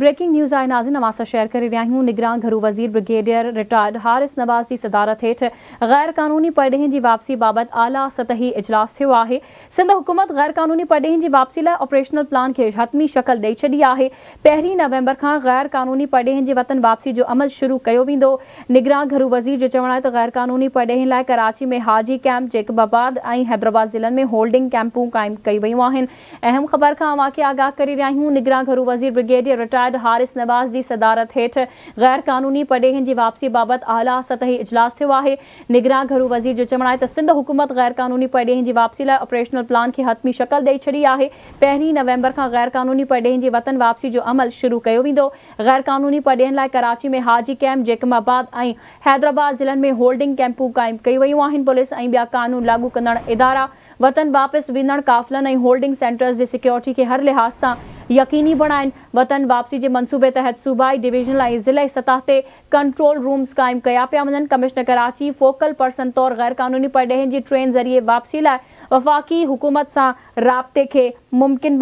Breaking news آهي ناظرين اوهان سان شيئر ڪري رهيا آهيون نگران گهرو وزير برگيڊيئر رٽائرڊ حارث نواز جي صدارت هيٺ غير قانوني پرڏيهين جي واپسي بابت اعليٰ سطحي اجلاس ٿيو آهي. سنڌ حڪومت غير قانوني پرڏيهين جي واپسي لاء آپريشنل پلان کي حتمي شڪل ڏئي ڇڏي آهي. پهرين نومبر کان غير قانوني پرڏيهين جي وطن واپسي جو عمل شروع ڪيو ويندو. نگران گهرو وزير جو چوڻ آهي ته غير قانوني پرڏيهين لاء ڪراچي ۾ حاجي ڪئمپ، جيڪب آباد ۽ حيدرآباد ضلعن ۾ هولڊنگ ڪئمپون قائم ڪيون ويون آهن. اهم خبر کان اوهان کي آگاهه ڪري رهيا آهيون، نگران گهرو وزير برگيڊيئر رٽائرڊ حارث نواز جي صدارت هيٺ غير قانوني پرڏيهين جي واپسي بابت اعليٰ سطحي اجلاس ٿيو آهي. نگران گهرو وزير جو چوڻ آهي ته سنڌ حڪومت غير قانوني پرڏيهين جي واپسي لاء آپريشنل پلان کي حتمي شڪل ڏئي ڇڏي آهي، پهرين نومبر کان غير قانوني پرڏيهين جي وطن واپسي جو عمل شروع ڪيو ويندو، غير قانوني پرڏيهين لاء ڪراچي ۾ حاجي ڪئمپ، جيڪب آباد ۽ حيدرآباد ضلعن ۾ هولڊنگ ڪئمپون قائم ڪيون ويون آهن، پوليس ۽ ٻيا قانون لاڳو ڪندڙ ادارا وطن واپس ويندڙ قافلن ۽ هولڊنگ سينٽرز جي سيڪيورٽي کي هر لحاظ سان يقيني بڻائين. وطن واپسي جي منصوبي تحت صوبائي، ڊويزنل ۽ ضلعي سطح تي ڪنٽرول رومز قائم ڪيا پيا وڃن. ڪمشنر ڪراچي فوڪل پرسن طور غيرقانوني پرڏيهين جي ٽرين ذريعي واپسي لاء وفاقي حڪومت سان رابطي کي ممڪن.